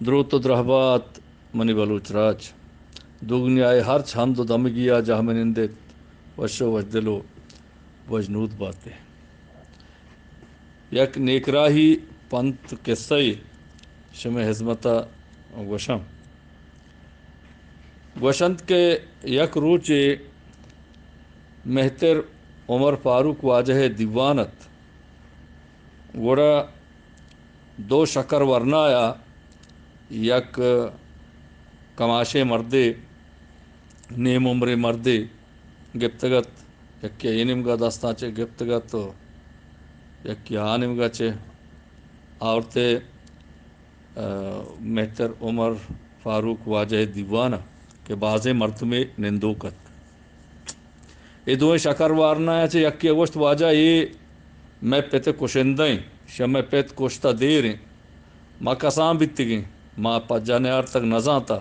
دروت و درہبات منی بلوچ راج۔ دگنیائے ہرچ ہند و دمگیا جاہ منندیت، وش و وشدل و وشنود باتے۔ یک نیکراہی پنت قصہ شمئے ہزمتا گوشم۔ گوشنت کہ یک روچے مہتر عمر فاروق واجہ ءِ دیوان ات، گڑا دو شکر ورنایا یک کماشیں مردے، نیم عمریں مردے گپتگ ات، یکے اے نیمگا دستاں چہ گپتگ ات و یکے آ نیمگا چہ آورتے۔ ءَ مہتر عمر فاروق واجہ ءِ دیوان ءَ کہ بازیں مردمے نندوک ات۔ اے دوئیں شکر وارنایاں چہ یکے ءَ گوشت، واجہ، اے مئے پت ءِ کشندہ ایں، شہ مئے پت کشتہ دیر ایں، ما کسان بیتگیں، ما پجا نیارتگ نزانتہ۔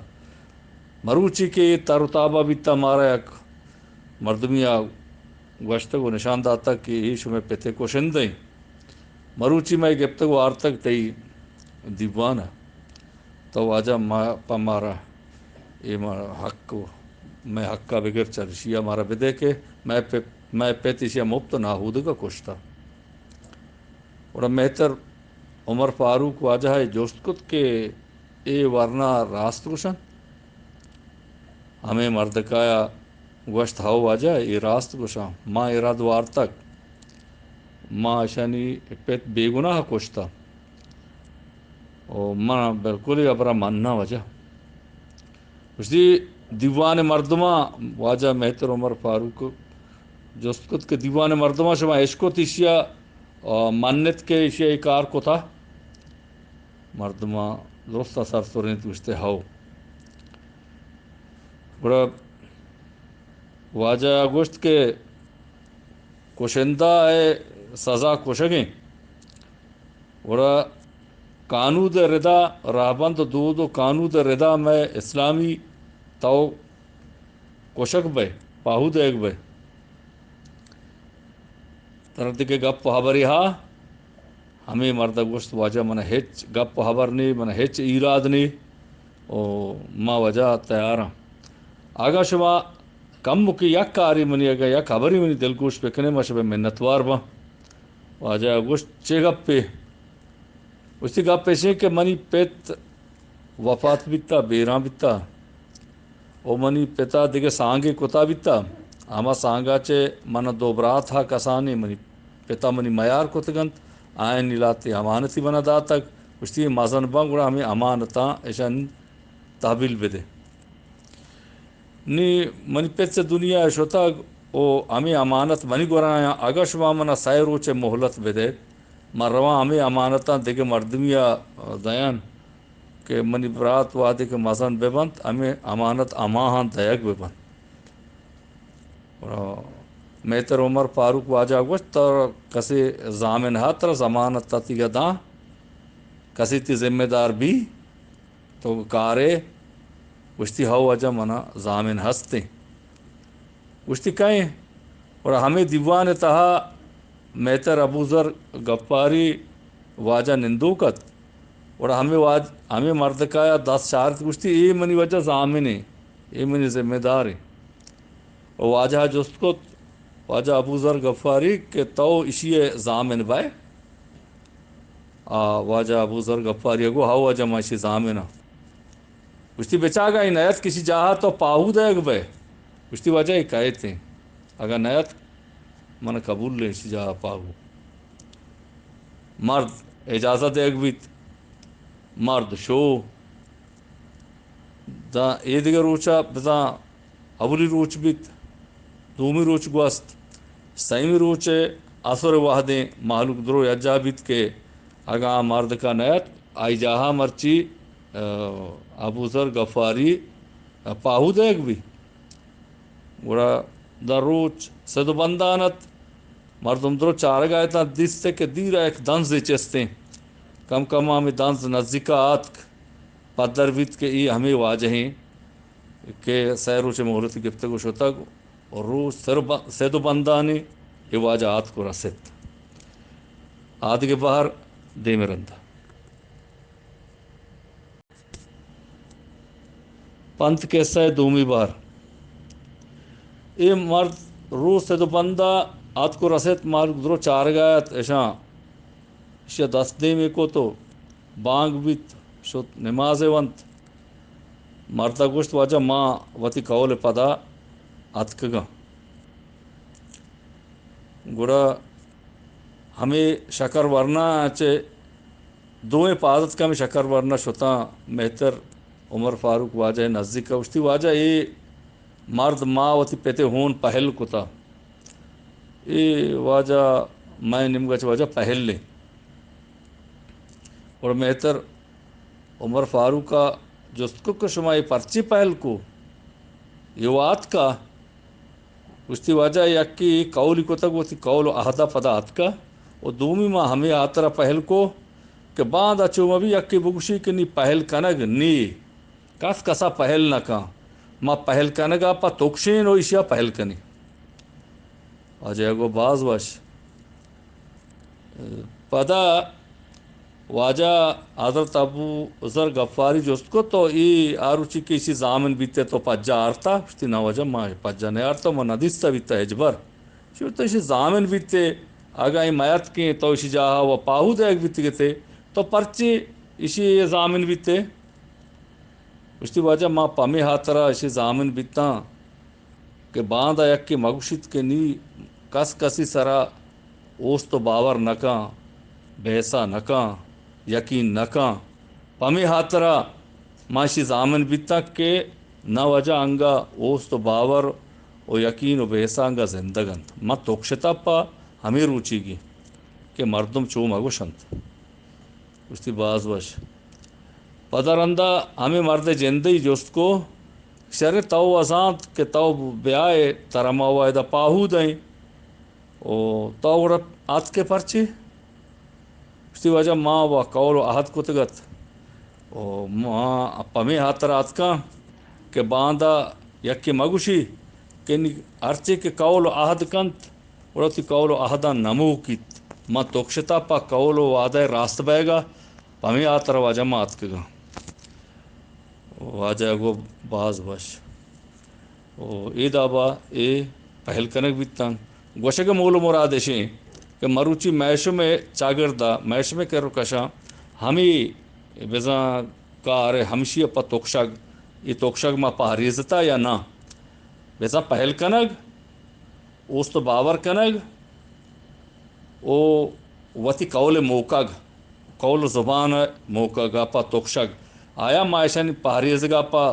مروچی کہ اے تر و تابا بیتہ، مارا یک مردمی ءَ گوشتگ و نشان داتگ کہ اے شمئے پت ءِ کشندہ ایں۔ مروچی مئے گپتگ و آرتگ تئی دیوان ءَ۔ تو واجہ ما، پہ مارا اے ما حق و مئے حق ءَ بگر چہ اشی ءَ مارا بدے کہ مئے پت، مئے پت اشی ءَ مپت و ناہودگ ءَ کشتہ۔ گڑا مہتر عمر فاروق واجہ ءَ جست کت کہ اے ورنا راست گوشنت؟ ہمے مردکایا گوشت، ہئو واجہ، اے راست گوشاں، ما اے رد وارتگ، ما اشانی پت بے گناہ کشتہ و من بالکل اے ہبرا مناں واجہ۔ گوشتی، دیوان مردماں، واجہ مہتر عمر فاروق جست کت کہ دیوان مردماں شما اشکت ایشیا، آ، منت کہ ایشیا اے کار کتا؟ مردماں درست ءَ سر سرینت، گوشتے، ہئو۔ گڑا واجہ ءَ گوشت کہ کشندہ ءِ سزا کشگ ایں۔ گڑا کانود ءِ ردا، رہبند و دود و کانود ءِ ردا مئے اسلامی تو کشگ بئے، پاہو دئیگ بئے۔ ترا دگہ گپ و ہبرے ہا؟ ہمے مرد ءَ گوشت، واجہ، من ءَ ہچ گپ و ہبر نے، من ءَ ہچ ایراد نے، او ما واجہ تیاراں۔ اگاں شما کمکے یک کارے منی، اگاں یک ہبرے منی دلگوش بکنے، ما شمئے منتوار باں۔ واجہ ءَ گوشت، چے گپے؟ گوشتی، گپ ایشیں کہ منی پت وفات بیتا، بیران بیتا۔ و منی پتا دگہ سانگے کتا بیتا، ہما سانگا چہ من دو برات ہا کسانی، منی پتا منی میار کتگنت، آیانی لہتے امانتی منا داتگ، گوشتی مزن باں گڑا ہمے امانتاں اشان تحویل بدے۔ نی منی پت چہ دنیا شتگ و ہمے امانت منی گورایاں، اگہ شما منا سئے روچے مہلت بدئیت، من رواں ہمے امانتاں دگہ مردمیا دیان۔ کہ منی برات وہدے کہ مزن بہ بنت، ہمے امانت ہماہاں دئیگ بہ بنت۔ گڑا مہتر عمر فاروق واجہ گوشت، ترا کسے ضامن ہا، ترا ضمانت تتیگا داں، کسے تی ذمہ دار بی، تو کارے؟ گوشتی، ہو واجہ، منا ضامن ہستیں۔ گوشتی، کئے؟ گڑا ہمے دیوان ءِ تہا مہتر ابوذر غفاری واجہ نندوک ات۔ گڑا ہمے واج-، ہمے مردکایا دست چارت، گوشتی، اے منی واجہ ضامنے، اے منی ذمہ دارے۔ و واجہ جست کت، واجہ ابوذر غفاری، کہ تو اشی ضامن بئے؟ آ، واجہ ابوذر غفاری گو، ہو واجہ، ما اشی ضامن آں۔ گوشتی، بچاگا اے نیت کسی جاہا تو پاہو دئیگ بئے؟ گوشتی، واجہ، اے کئیت ایں، اگاں نیت، من قبول ایں اشی جاہا پاہو۔ مرد اجازہ دئیگ بیت، مرد شو۔ داں اے دگہ روچا بزاں اولی روچ بیت، دومی روچ گوست، سیمی روچ ءَ عصر ءِ وہدیں مہلوک درو یکجاہ بیت کہ اگاں آ مردکا نیت، آئی جاہا مرچی، آ، ابوذر غفاری، آ، پاہو دئیگ بی۔ گڑا داں روچ سد و بندان ات، مردم درو چارگا اتاں، دیست کہ دیرا یک دنزے چستیں۔ کم کم ہمے دنز نزیکا آتک، پدر بیت کہ اے ہمے واجہ ایں کہ سئے روچ مہلت گپتگ و شتگ و روچ سر ب-، سد و بندانی اے واجہ آتک و رست۔ آدگہ بہر دیمے رندا۔ پنت قصہ ءِ دومی بہر۔ اے مرد روز سد و پندا آتک و رست، مہلوک درو چارگا ات، اشاں اشیا دست دیمے کت و بانگ بیت، شت نمازے ونت۔ مردا گوشت، واجہ، ما وتی قول پدا اتکگاں۔ گڑا ہمے شکر ورنا چہ دوئیں پاد اتک، ہمے شکر ورنا شتاں مہتر عمر فاروق واجہ نزیک ءَ۔ گوشتی، واجہ، اے مرد ما وتی پت ءِ ہون پہل کتا۔ اے واجہ مئے نیمگا چہ واجہ پہل ایں۔ گڑا مہتر عمر فاروق ءَ جست کو کہ شما اے پرچے پہل کو؟ اے واتکا؟ گوشتی، واجہ، یکے قولی کتگ، وتی قول و عہد ءَ پدا اتکا، و دومی ما ہمے ہاترا پہل کو کہ باندا چو مہ بی یکے بگوشی کہ نی پہل کنگ نی، کس کسا پہل نہ کن، ما پہل کنگا پہ تکشین و ایشیا پہل کنی۔ واجہ گو باز وش۔ پدا واجہ حضرت ابو ذر غفاری جست کو، تو اے آروچی کہ ایشی زامن بیتے تو پجا آرتا؟ گوشتی، نہ واجہ، ما پجا نیارتا، ما ندیستا بیتا ہچبر۔ شو تو ایشی زامن بیتے، اگاں اے میت کیں تو ایشی جاہا و پاہو دیگ بیتگتے، تو پرچے ایشی اے زامن بیتے؟ گوشتی، واجہ، ما پمے ہاترا ایشی زامن بیتاں کہ باندا یکے مگوشیت کہ نی کس کسی سرا اوست و باور نکاں، بحثا نکاں، یقین نکاں۔ پمے ہاترا ما ایشی زامن بیتاں کہ نہ واجہ انگا اوست و باور و یقین و بحثا انگا زندگ انت۔ ما تکشتا پہ ہمے روچیگی کہ مردم چو مگوشنت۔ گوشتی، باز وش۔ پدا رندا ہمے مرد جندئی جست کو، شر تو وزانت کہ تو بیائے، ترا ما وعدہ پاہو دئیں۔ او تو گڑا آتکے پرچے؟ گوشتی، واجہ، ما و قول و عہد کتگت۔ او ما پمے ہاتر آتکاں کہ باندا یکے مگوشی کہ نی ہرچے کہ قول و عہد کنت، گڑا وتی قول و عہداں نموکیت۔ ما تکشتا پہ قول و وعدہ راست بئیگا، پمے ہاترا واجہ ما آتکگاں۔ واجہ گو باز وش۔ و اے دابا اے پہل کنگ بیتاں۔ گوشگ مول و مراد اشیں کہ مروچی مئے شمے چاگردا، مئے شمے کر و کشاں ہمے بزاں کار ہمشی پہ تکشگ، اے تکشگ ما پہریزتا یا نہ؟ بزاں پہل کنگ، اوست و باور کنگ و وتی قول موکگ، قول و زبان موکگ ء پہ تکشگ، آیا ما اشانی پہریزگ ء پہ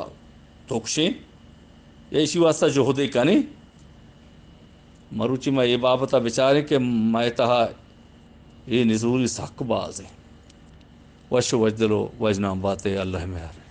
تکشیں یا ایشی واسطہ جہدے کنیں؟ مروچی ما اے بابت ء بچاریں کہ مئے تہا اے نزوری سک بازیں۔ وش و وشدل و وشنام باتے، اللہ مہر۔